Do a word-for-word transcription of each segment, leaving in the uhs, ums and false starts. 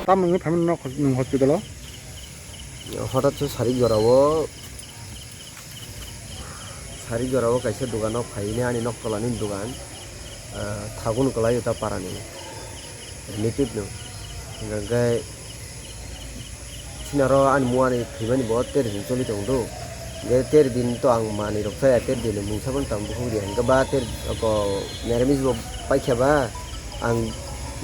Tamo wngwi phaimani nok hos-, nwng hospital o? Hotat se sarik jora o, sarik jora o kaisa dogan o phaine ani nok tola ni dogan, ah, thagun kwlai o ta para ni relative no. Hingkha khe Sinaro ani muani thwimani bo ter din choli tong do. Hingkhe ter din to ang manwi rok chaya, ter din ni mungsa phano tang bukhuk di. Hingkhe ba ter ko meramis bo paikha ba ang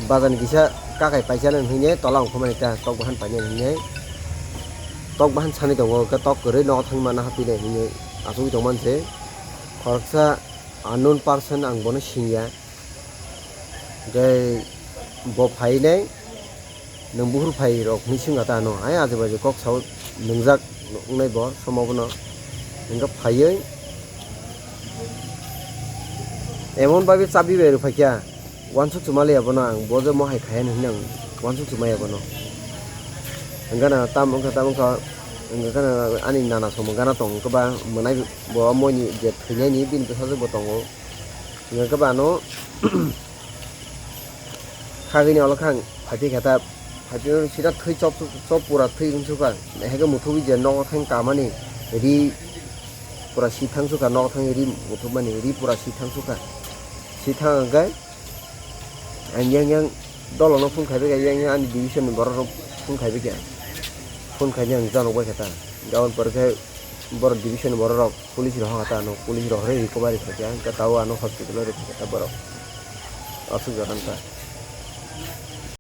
bazar ni kisa kakai paisa nang hwnwi tola ongkhormani ta tok bahan painani hwnwi tok bahan sanwi tongo, hingkhe tok kwrwi nogo thangwi manna hapinai hwnwi achugwi tongmani se. Khoroksa unknown person, ang bono singya. Hingkhe bo phainai, nwng buhur phai rok hinwi swngkha ta ano, ai aje baje kok sao nwngjak wngnai bo somo bono. Hingkhe phaiwi emon bagwi chabi bai rw phaikha, uansuk chuma liya bono ang, bo je mohai khai hinwi ang uansuk chuma ya bono. Hingkhe na tamo wngkha, tamo wngkha, hingkhe na ani nana somo gana tong wngkha ba mwnai bo moini je thwinaini bini bwsajwk bo tongo. Hingkhe ba ano khagwini olo khe ang phaiphikha ta, phaiphikhe sida thwi chop, chop pura thwi wngsukha. Haikhe muthubwi je nogo thang kamani ri pura si thangsukha, nogo thang ri muthubmani ri pura si thangsukha. Si thang hwnkhe ang yang yang dolono phone khaibaikha, yang yang ani division ni borok rok phone khaibaikha. Phone khaina ang janok baikha ta. Aboni pore khe borok division ni borok rok police rok hokha ta ano, police rok hwnwi recovery khaikha, hwnkhe tao ano hospital o rwkha ta borok. Aswk jora wngkha.